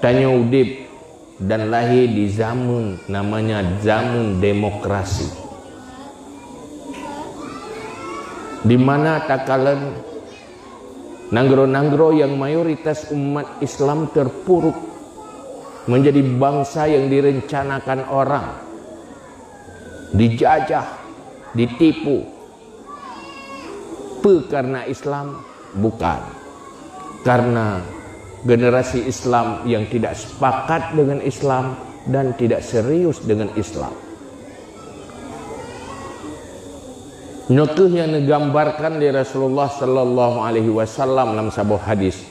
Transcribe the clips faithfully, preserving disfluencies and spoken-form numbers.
Tanyoe udeb dan lahé di zameun namanya zameun demokrasi, di mana takalon nanggroe-nanggroe nyang mayoritas umat Islam terpuruk menjadi bangsa yang direncanakan orang, dijajah, ditipu. Peu karena Islam? Bukan. Karena generasi Islam yang tidak sepakat dengan Islam dan tidak serius dengan Islam. Nyoe kheueh nyang neugambarkan lé Rasulullah sallallahu alaihi wasallam lam saboh hadis.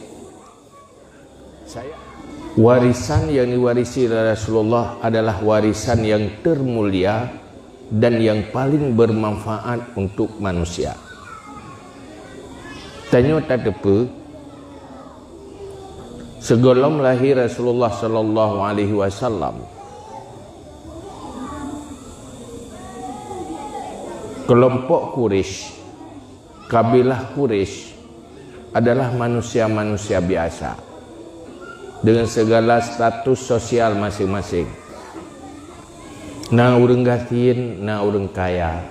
Warisan yang diwarisi oleh Rasulullah adalah warisan yang termulia dan yang paling bermanfaat untuk manusia. Tanyoe tateupeue, sigohlom lahé Rasulullah sallallahu alaihi wasallam, keulompok Quraisy, kabilah Quraisy, adalah manusia-manusia biasa dengan segala status sosial masing-masing. Na ureuëng gasien, na ureuëng kaya,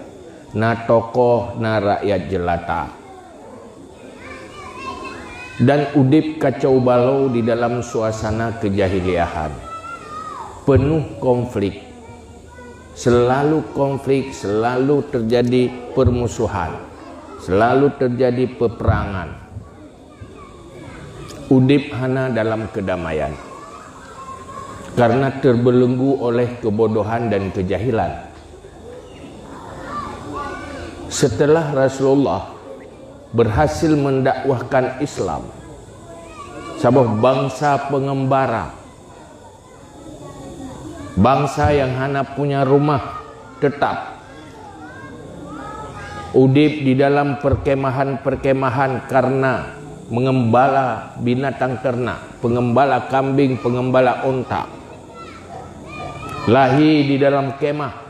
na tokoh, na rakyat jelata. Dan udeb kacau balau di dalam suasana kejahiliahan, penuh konflik. Selalu konflik, selalu terjadi permusuhan, selalu terjadi peperangan. Udeb hana dalam kedamaian karena terbelenggu oleh kebodohan dan kejahilan. Setelah Rasulullah berhasil mendakwahkan Islam, saboh bangsa pengembara, bangsa yang hana punya rumah tetap, udeb di dalam perkemahan-perkemahan karena mengembala binatang ternak, pengembala kambing, pengembala unta. Lahé di dalam kemah,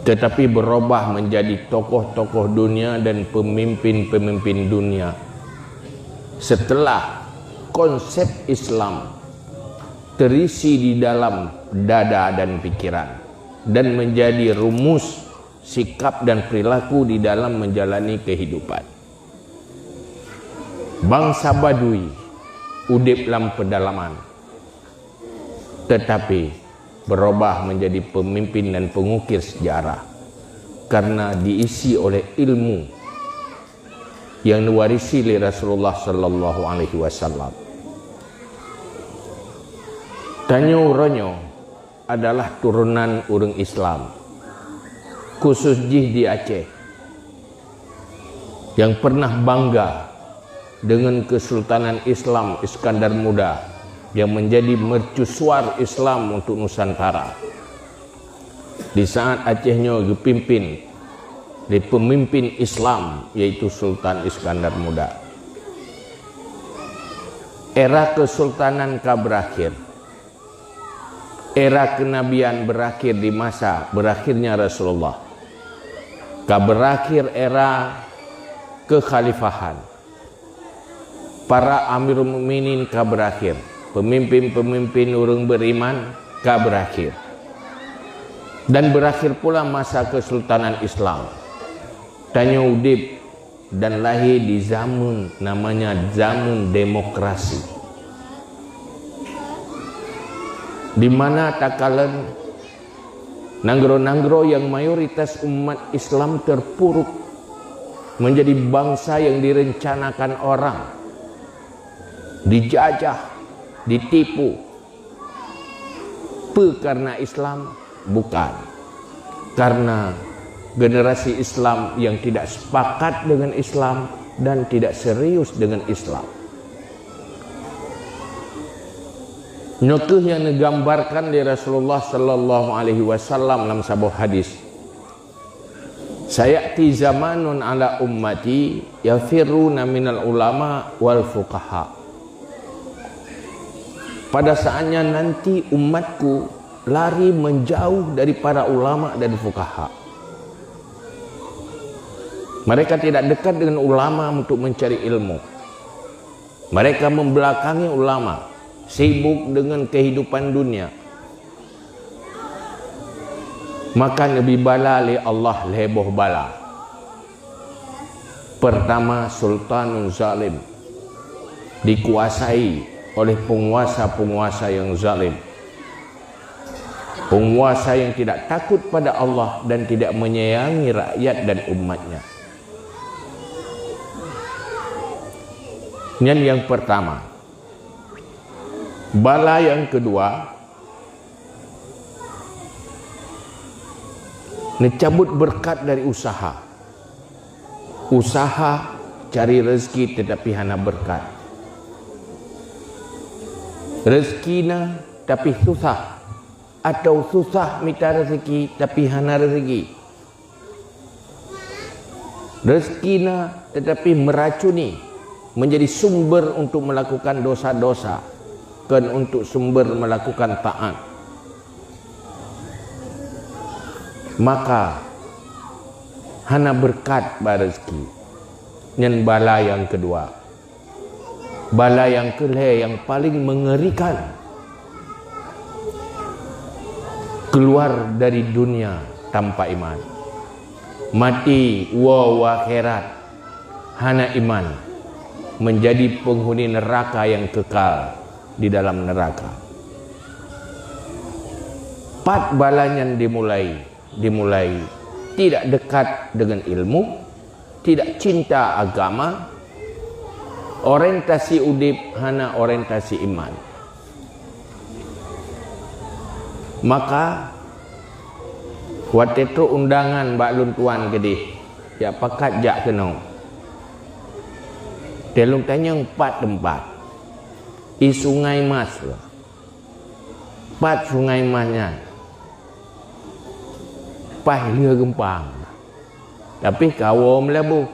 tetapi berubah menjadi tokoh-tokoh dunia dan pemimpin-pemimpin dunia setelah konsep Islam terisi di dalam dada dan pikiran dan menjadi rumus sikap dan perilaku di dalam menjalani kehidupan. Bangsa Badui udeb lam pedalaman, tetapi berubah menjadi pemimpin dan pengukir sejarah karena diisi oleh ilmu yang diwarisi lé Rasulullah sallallahu alaihi wasallam. Tanyoe uroe nyoe adalah turunan ureuëng Islam, khusus jih di Aceh, yang pernah bangga dengan Kesultanan Islam Iskandar Muda yang menjadi mercusuar Islam untuk Nusantara. Di saat Aceh nyoe geupimpin lé pemimpin Islam, yaitu Sultan Iskandar Muda. Era kesultanan ka berakhir. Era kenabian berakhir di masa berakhirnya Rasulullah. Ka berakhir era kekhalifahan. Para Amirul Mukminin ka berakhir. Pemimpin-pemimpin ureuëng beriman ka berakhir. Dan berakhir pula masa kesultanan Islam. Tanyoe udeb dan lahé di zameun namanya zameun demokrasi, di mana takalon nanggroe-nanggroe nyang mayoritas umat Islam terpuruk menjadi bangsa yang direncanakan orang, dijajah, ditipu. Peu karena Islam? Bukan. Karena generasi Islam yang tidak sepakat dengan Islam dan tidak serius dengan Islam. Nyoe kheueh nyang neugambarkan lé Rasulullah sallallahu alaihi wasallam lam saboh hadis. Sayati zamanun ala ummati yafirruna minal ulama wal fuqaha. Pada saatnya nanti umatku lari menjauh dari para ulama dan fuqaha. Mereka tidak dekat dengan ulama untuk mencari ilmu. Mereka membelakangi ulama. sibuk dengan kehidupan dunia, maka neubi bala lé Allah lhée boh bala. Pertama, sultanun zalim, dikuasai oleh penguasa-penguasa yang zalim, penguasa yang tidak takut pada Allah dan tidak menyayangi rakyat dan umatnya. Nyan yang pertama. Bala yang kedua, neucabut berkat dari usaha. Usaha cari rezeki tetapi hana berkat. Rezeki na tapi susah, atau susah mita rezeki tapi hana rezeki. Rezeki na tetapi meracuni, menjadi sumber untuk melakukan dosa-dosa, kon untuk sumber melakukan taat. Maka hana berkat bak rezeki. Nyan bala yang kedua. Bala yang keulhée yang paling mengerikan, keluar dari dunia tanpa iman. Mati woe u akhirat hana iman, menjadi penghuni neraka yang kekal di dalam neraka. Pat bala nyan dimulai, dimulai tidak dekat dengan ilmu, tidak cinta agama, orientasi udeb hana orientasi iman. Maka, watée trok undangan bak lôn tuan keudeh, jak pakat jak keunoe. Teuh lôn tanyong pat teumpat. I Sungai Mas. Pat Sungai Mas nyan? Paih lheueh geumpang. Tapi kawoe meulaboh.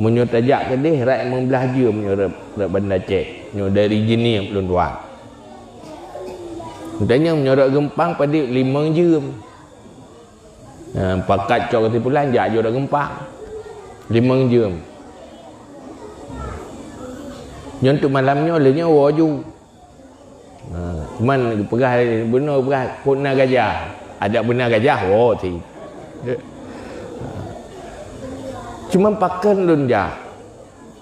Meunyoe tajak keudeh, rot limong blaih jeuem meunyoe rot, rot Banda Aceh. Nyoe dari Jeunieb lôn tuan. Tanyong meunyoe rot geumpang padub limong jeuem. Ha, pakat cok keusimpulan, jak ju rot geumpang. Limong jeuem. Nyoe untuk malam nyoe, lheueh nyoe woe ju. Ha, cuman geupeugah, bunoe geupeugah, "Kok na gajah?" Adak beuna gajah, woe sit. Cuman pakon lôn jak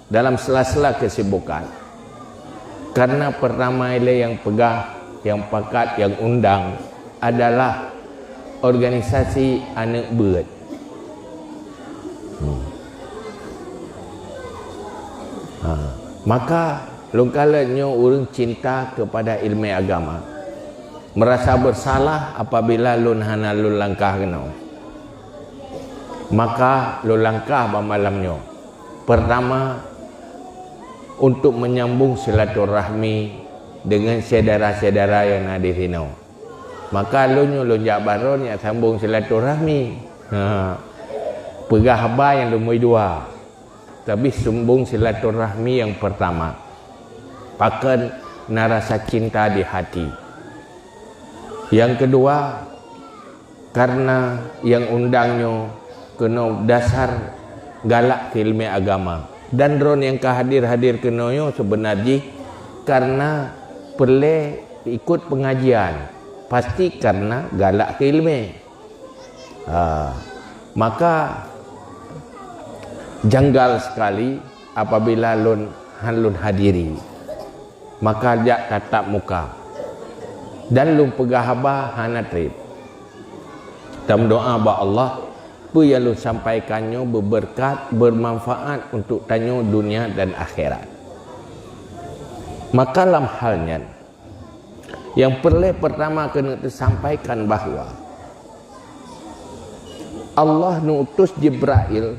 dalam sela-sela kesibukan. Karena pertama ilée nyang peugah, nyang pakat, nyang undang adalah organisasi aneuk beuet. Hmm. Ha, maka lôn kalon nyoe ureuëng cinta kepada ilmu agama, merasa bersalah apabila lôn hana lôn langkah keunoe. Maka lôn langkah bak malam nyoe. Pertama, untuk menyambung silaturahmi dengan syedara-syedara nyang na di sinoe. Maka lôn nyoe lôn jak baron nyang sambong silaturahmi. Ha. Peugah haba nyang lumboi dua. Tapi sambong silaturahmi nyang pertama. Pakon na rasa cinta di hati. Nyang kedua, karena nyang undang nyoe keunoe dasar galak keu ileumé agama. Dan droe nyang ka hadir-hadir keunoe nyoe seubeuna jih karena peureulée ikot peungajian, pasti karena galak keu ileumé. Ha, maka janggal sekali apabila lôn han lôn hadiri. Maka jak tatap muka. Dan lôn peugah haba hana treb. Tameudoá bak Allah, peue nyang lôn sampaikan nyoe beubeureukat, beumanfaat untuk tanyoe dunia dan akhirat. Maka lam hal nyan, nyang peureulée pertama keuneuk teusampaikan bahwa Allah neuutus Jibrail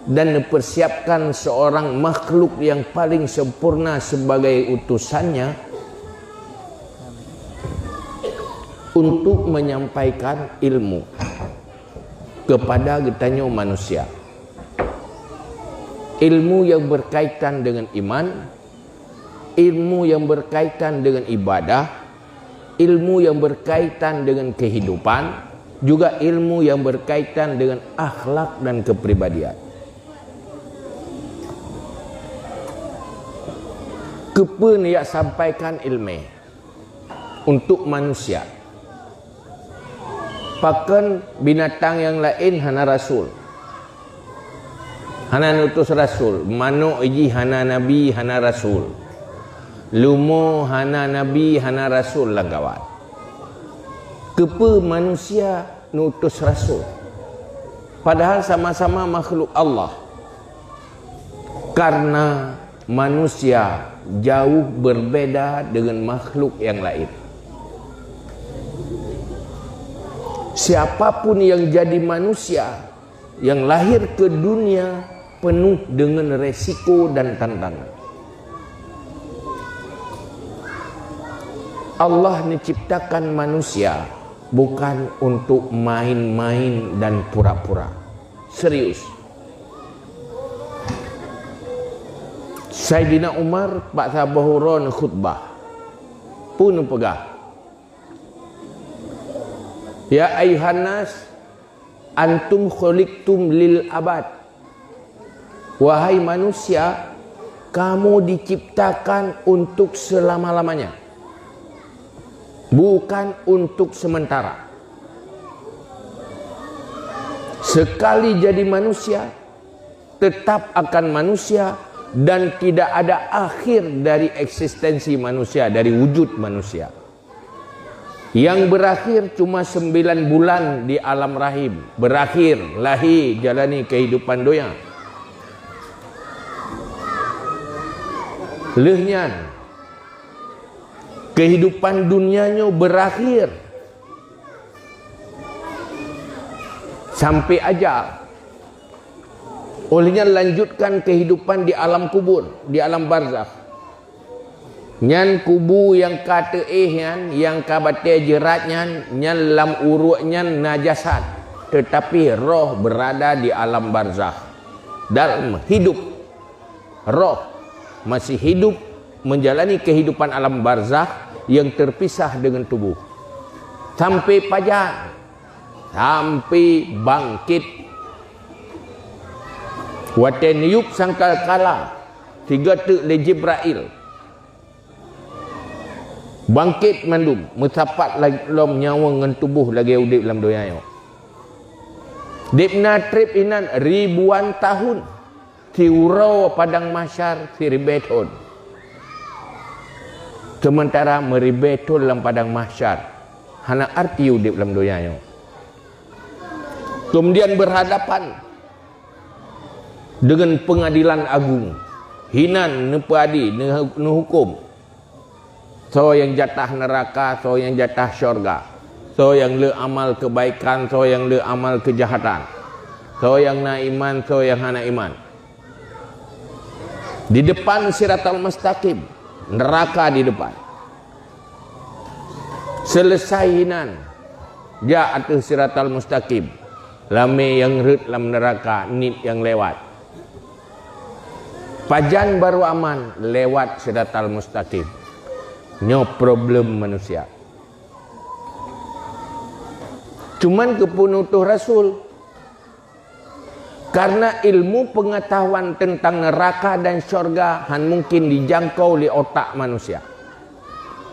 dan neupersiapkan seorang makhluk yang paling sempurna sebagai utusannya untuk menyampaikan ilmu kepada geutanyoe manusia. Ilmu yang berkaitan dengan iman, ilmu yang berkaitan dengan ibadah, ilmu yang berkaitan dengan kehidupan, juga ilmu yang berkaitan dengan akhlak dan kepribadian. Keupeue neujak sampaikan ileumèe untuk manusia? Pakon binatang nyang laén hana rasul? Hana neutus rasul. Manok jih hana nabi, hana rasul. Leumo hana nabi, hana rasul lam kawan. Keupeue manusia neutus rasul? Padahal sama-sama makhluk Allah. Karena manusia jauh berbeda dengan makhluk yang lain. Siapapun yang jadi manusia, yang lahir ke dunia, penuh dengan resiko dan tantangan. Allah menciptakan manusia bukan untuk main-main dan pura-pura. Serius. Saidina Umar bak saboh uroe khutbah. Peue neupeugah? "Ya ayuhan nas, antum khuliqtum lil abad." Wahai manusia, kamu diciptakan untuk selama-lamanya. Bukan untuk sementara. Sekali jadi manusia, tetap akan manusia dan tidak ada akhir dari eksistensi manusia, dari wujud manusia. Yang berakhir cuma sembilan bulan di alam rahim. Berakhir, lahir, jalani kehidupan donya. Lheueh nyan, kehidupan dunia nyoe berakhir. Sampai ajal. Oleh nyan lanjutkan kehidupan di alam kubur, di alam barzakh. Nyan kubu nyang ka teuéh nyan, nyang ka batée jeurat nyan, nyan lam uruek nyan na jasad, teutapi roh beurada di alam barzakh. Dalam hidup, roh masih hidup menjalani kehidupan alam barzakh yang terpisah dengan tubuh. Sampai pajan, sampai bangkit. Watée neuyueb sangkakala, sigoe teuk lé Jibrail, bangkit mandum, meusapat lom nyawöng ngon tuboh lagée udeb lam donya nyoe. Deb na treb inan ribuan tahun, siuroe padang mahsyar siribée thon. Sementara meuribée thon lam padang mahsyar hana arti udeb lam donya nyoe. Kemudian berhadapan dengan pengadilan agung. Hinan neupeuadi, neuh-, neuhuköm. Soe nyang jatah neuraka, soe nyang jatah syurga. Soe nyang le amal kebaikan, soe nyang le amal kejahatan. Soe nyang na iman, soe nyang hana iman. Di depan Siratal Mustaqim, neraka di depan. Selesai inan, jak ateueh Siratal Mustaqim. Ramé nyang rhöt lam neuraka, niet nyang lewat. Pajan barô aman lewat Siratal Mustaqim. Nyoe problem manusia. Cuman keupeue neutoh rasul. Karena ilmu pengetahuan tentang neraka dan syurga han mungkin dijangkau lé otak manusia.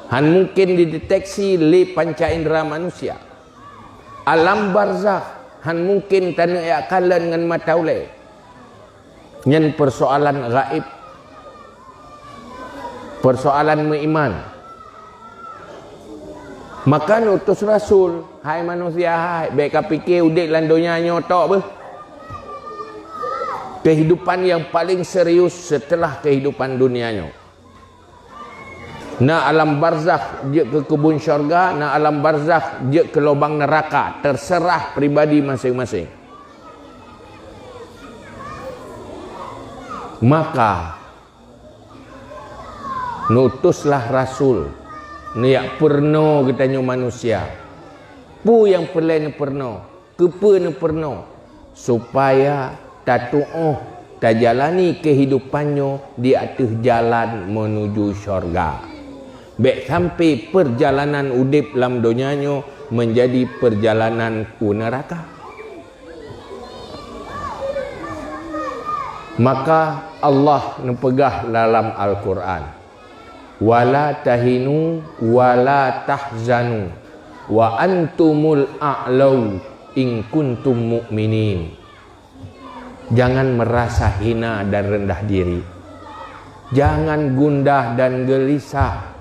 Han mungkin dideteksi lé panca indera manusia. Alam barzakh han mungkin taneuk jak kalon ngon mata ulée. Nyan persoalan gaib. Persoalan meuiman. Maka neutus rasul, hai manusia hai, bék kapike udeb lam donya nyoe tok beuh. Kehidupan yang paling serius setelah kehidupan dunia nyoe. Na alam barzakh jeuet keu keubun syurga, na alam barzakh jeuet keu lubang neuraka, terserah pribadi maséng-maséng. Maka, neutuslah rasul, neujak peurunoe geutanyoe manusia. Peue nyang peureulée neupeurunoe? Keupeue neupeurunoe? Supaya tatuoh tajalani keuhidupan nyoe di ateueh jalan meunuju syurga. Bék sampai peurjalanan udeb lam donya nyoe meunjadi peurjalanan u neuraka. Maka Allah neupeugah dalam Al-Qur'an, "Wala tahinu wala tahzanu wa antumul a'lau in kuntum mu'minin." Jangan merasa hina dan rendah diri. Jangan gundah dan gelisah.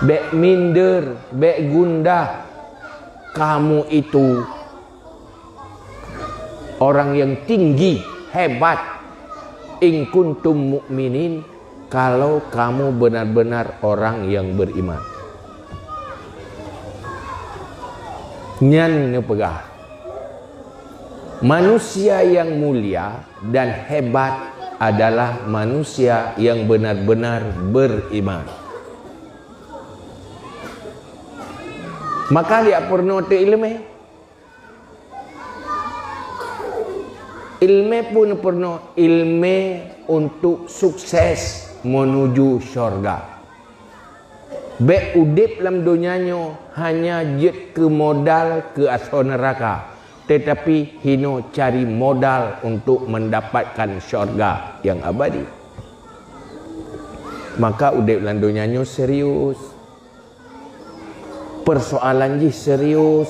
Bék minder, bék gundah. Kamu itu orang yang tinggi, hebat. In kuntum mu'minin, kalau kamu benar-benar orang yang beriman. Nyan neupeugah, manusia yang mulia dan hebat adalah manusia yang benar-benar beriman. Maka dia peurunoe teu ileumé. Ileumé pun peurunoe, ileumé untuk sukses menuju syurga. Bék udeb lam donya nyoe hanya jeuet keu modal keu asoe neuraka, teutapi hinoe cari modal untuk mendapatkan syurga yang abadi. Maka udeb lam donya nyoe serius. Persoalan jih serius.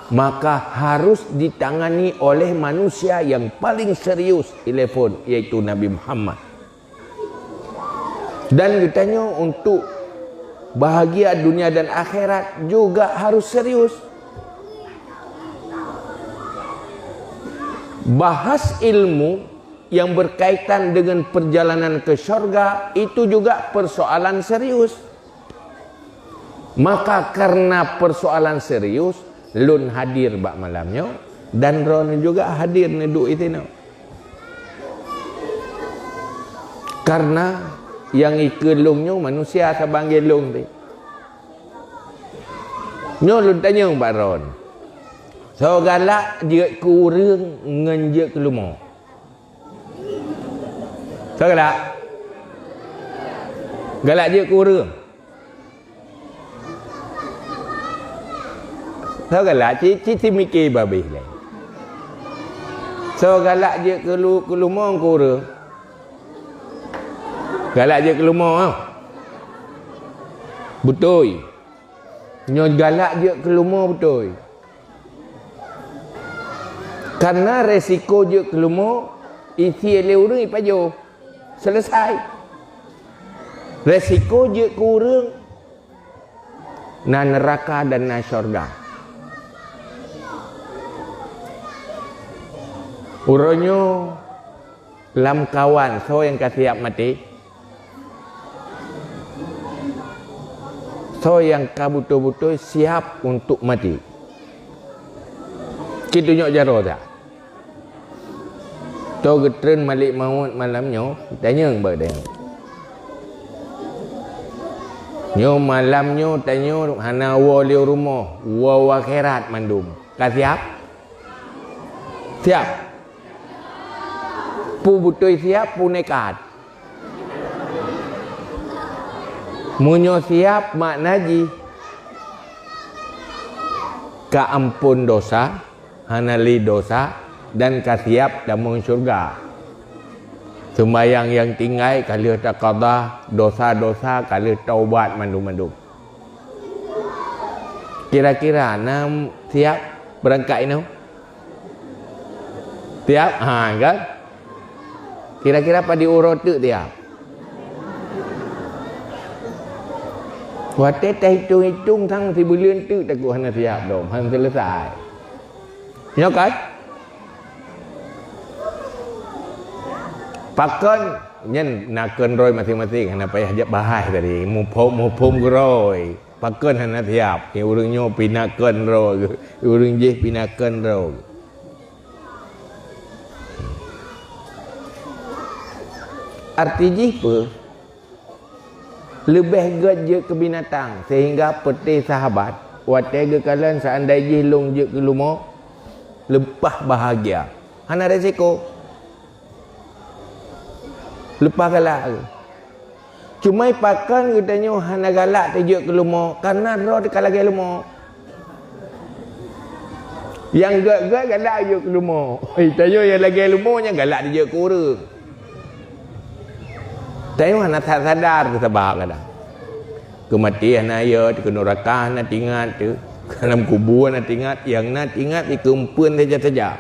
Maka harus ditangani oleh manusia yang paling serius, ilée phon, yaitu Nabi Muhammad. Dan geutanyoe untuk bahagia dunia dan akhirat juga harus serius. Bahas ilmu yang berkaitan dengan perjalanan ke syurga itu juga persoalan serius. Maka karena persoalan serius, lôn hadir bak malam nyoe dan droeneuh juga hadir neuduek di sinoe. Karena nyang ikeue lôn nyoe manusia saban lagée lôn teuh. Nyoe lôn tanyong bak droeneuh, soe galak jeuet keu ureuëng ngon jeuet keu leumo? Soe galak? Galak jeuet keu ureuëng? Soe galak? Ci, ci, ci miké babeh lé. Soe galak jeuet keu lu-, keu leumo keu ureuëng? Galak jeuet keu leumo, ah. Beutôi. Nyoe galak jeuet keu leumo beutôi. Karena resiko jeuet keu leumo, isi lé ureuëng ipajoh. Selesai. Resiko jeuet keu ureuëng, na neuraka dan na syurga. Uroe nyoe lamkawan, soe nyang ka siap maté? Soe nyang ka beutôi-beutôi siap untuk maté? Ci tunyok jaroe that. Toh geutreun malek mawöt malam nyoe, tanyong bak tanyoe. Nyoe malam nyoe tanyoe hana woe lé u rumoh, woe u akhirat mandum. Ka siap? Siap? Peue beutôi siap, peue nekat? Meunyoe siap, makna jih ka amphon dosa, hana lé dosa, dan ka siap tamong syurga. Seumbahyang nyang tinggai ka lheueh taqadha, dosa-dosa ka lheueh taubat mandum-mandum. Kira-kira na siap beurangkat inoe? Siap? Ha, kan? Kira-kira padum uroe teuk siap? Watée tahitong-hitong sang sibuleuen teuk takot hana siap dong, han selesai. Nyoe kan? Pakon nyan na keudroe maséng-maséng, hana payah jak bahas tadi. Muphom-muphom keudroe. Pakon hana siap? Nyang ureuëng nyoe pih na keudroe, ureuëng jih pih na keudroe. Arti jih peue? Leubeh gét jeuet keu binatang, sehingga peuté sahabat, watée geukalon seandai jih lôn jeuet keu leumo, leupah bahagia. Hana resiko. Leupah galak. Cuma pakon geutanyoe hana galak teujeuet keu leumo, karena droe teuh ka lagée leumo. Nyang gét-gét galak jeuet keu leumo. Tanyoe nyang lagée leumo nyan galak teujeuet keu ureuëng. Tanyoe hana sadar sabab kadang. Keu maté hana yot, keu nuraka hana tingat tu. Keu alam kubu hana tingat, nyang na tingat di keumpeuen saja-saja.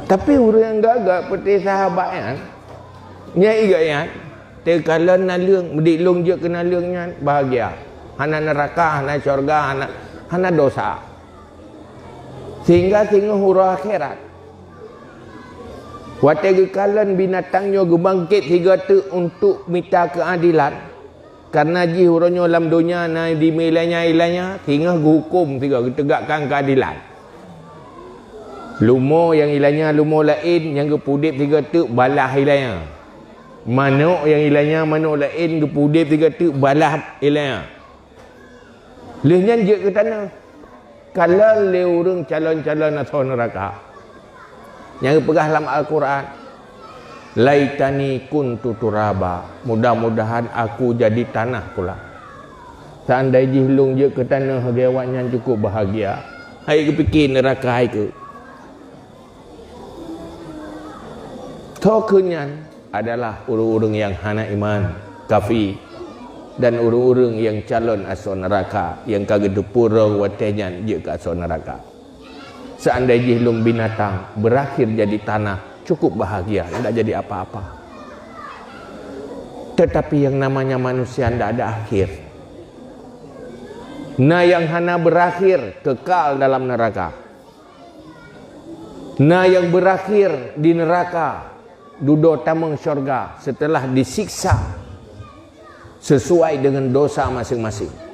Tapi ureuëng nyang gagah peuti sahabat nyan, nyang ingat, teukalon naleueng, meudik lôn jeuet keu naleueng nyan, bahagia. Hana nuraka, hana syurga, hana, hana dosa. Sehingga singoh uroe akhirat, watée geukalon binatang nyoe geubangket sigoe teuk untuk mita keuadilan, karena jih uroe nyoe lam donya na dimilanya-ilanya, singoh geuhuköm sigoe, geutegakkan keuadilan. Lumo nyang ilanya lumo laén nyang geupudeb sigoe teuk balah ilanya. Manok nyang ilanya manok laén geupudeb sigoe teuk balah ilanya. Lheueh nyan jeuet keu tanoh. Kalon lé ureuëng calon-calon asoe nuraka. Nyang geupeugah lam Al-Quran, "Laitani kuntu turaba." Mudah-mudahan aku jadi tanah pula. Seandai jih lôn jeuet keu tanoh lagée awaknyan cukup bahagia. Hai geupike nuraka hai keu. Toh keu nyan adalah ureuëng-ureuëng nyang hana iman, kafi, dan ureuëng-ureuëng nyang calon asoe nuraka nyang ka geuteupeue watée nyan jeuet keu asoe nuraka. Seandai jih lôn binatang beurakhir jadi tanah, cukup bahagia, tidak jadi apa-apa. Tetapi yang namanya manusia tidak ada akhir. Na nyang hana beurakhir, kekal dalam neraka. Na nyang beurakhir di neraka, dudoe tamong syurga setelah disiksa sesuai dengan dosa masing-masing.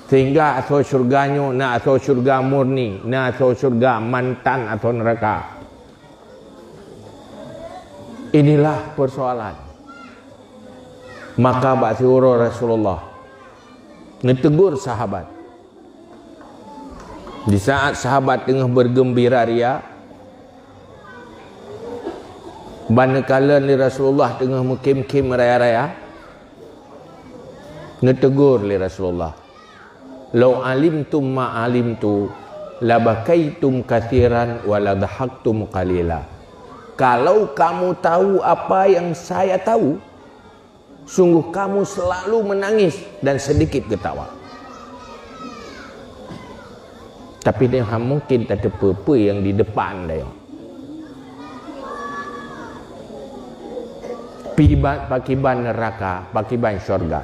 Sehingga asoe syurga nyoe na asoe syurga murni, na asoe syurga mantan asoe neraka. Inilah persoalan. Maka bak siuroe Rasulullah neutegur sahabat. Di saat sahabat teungoh bergembira ria, ban neukalon lé Rasulullah teungoh meukhém-khém raya-raya, neutegur lé Rasulullah, "Lau alimtum ma alimtu, labakaitum katsiran wa ladhahaktum qalila." Kalau kamu tahu apa yang saya tahu, sungguh kamu selalu menangis dan sedikit ketawa. Tapi dia mungkin tateupeue peue nyang di depan dia. Piban, pakiban neraka, pakiban syurga.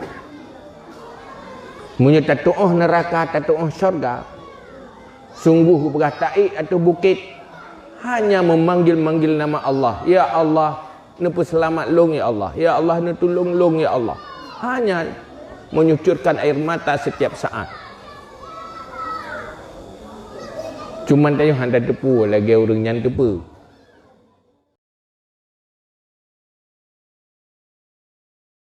Meunyoe tatuoh neraka, tatuoh syurga, sungguh geupeugah taék ateueh bukét, hanya memanggil-manggil nama Allah, "Ya Allah, neupeuseulamat lôn ya Allah, ya Allah neutulông lôn ya Allah." Hanya menyucurkan air mata setiap saat. Cuman tanyoe hana teupeue lagée ureuëng nyan teupeue.